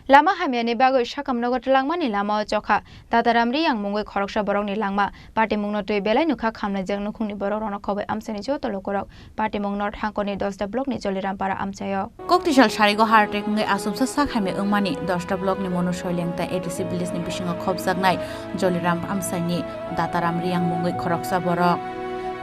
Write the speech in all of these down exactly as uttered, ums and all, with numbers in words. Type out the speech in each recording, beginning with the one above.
Lama hamyani bagwi sakhamnogo twlangmani lamao chokha Dataram Riyang mungwi khoroksa borokni langma. Patimungno twi belai nukha khamlaijak nukhungni borokrokno khobwi amchaini joto lukurok. Patimung North Hangkorni Dosta blockni Jolirampara amchaio. Koktisal sarigo heart attack wngwi achomsa sak hamya wngmani Dosta blockni Monu Soileng tei A D C villageni bisingo khopjaknai Joliram amchaini Dataram Riyang mungwi khoroksa borok.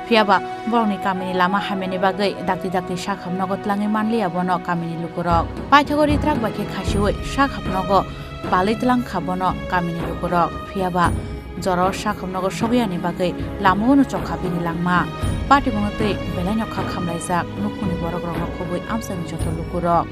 Phiyaba borokni kamini lama hamyani bagwi dakti dakti sakhamnogo twlangwi manliya bono kamini lukurok. Paithago ritrak bai khe khasiwi sakhamnogo balwi twlangkha bono kamini lukurok. Phiyaba jorao sakhamnogo sokyani bagwi lamao no chokha bini langma. Patimungno twi belaino kha khamlaijak nukhungni borokrokno khobwi amchaini joto lukurok.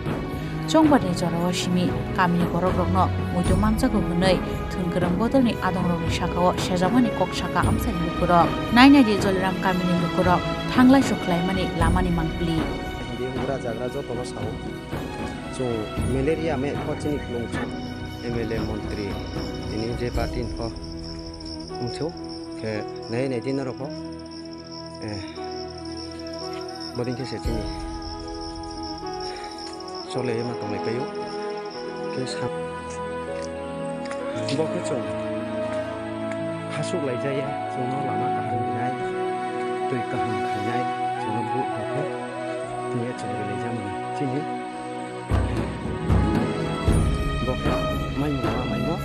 Chongbarni jorao simi kamini borokrokno muitu manjago hwnwi thwngkwrwng bodolni adongrokni sakao sejakmani kok saka amchaini lukurok. Nainai di Joliram kamini lukurok thanglai sukhlaimani lamani mangpili. Hindi ugra jagra jotono sao. Chwng malaria me pho chini klung chwng M L A montri tini je party pho wngchuk khe nai nai din norok pho. Eh, bodin khe se chini chole ma tonglai paio. Khe sap bo khe chwng khasuk lai jaya, chwngno lama kaham rinai, twi kaham khainai, chwngno buh hai khe tini chwng belai jamani chini. Bo khe maimung ma maimo.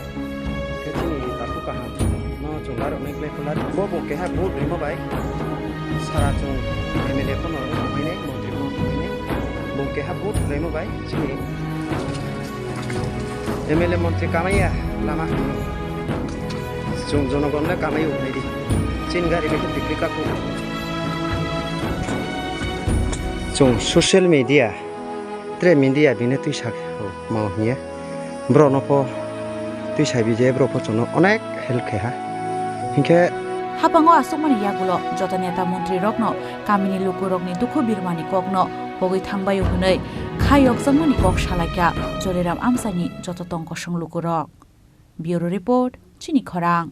Khe chini takhuk kaham no chwng larok nai khlai khlai. Bo bo keha vote rimo bai. Sara chwng M L A phano rwmai nai, montri phano rwmai nai. Bo keha vote rimo bai chini M L A montri kamaiya lama. Chwng jonogon le kamai wngnai di. Chini gari bai khe tikli kaku. Chwng social media. Tre media bini twi sak, oh, mau hiya. Bro no pho twi sabi je, bro pho chwngno onek help khe ha. Hinkhe hapango aswkmani yagulo joto neta montri rokno kamini lukurokni dukhu birmani kokno pogwi thangbaio hwnwi kha yokjakmani kok salaikha Joliram amchaini joto tong kosong lukurok. Bureau Report, Chini Khorang.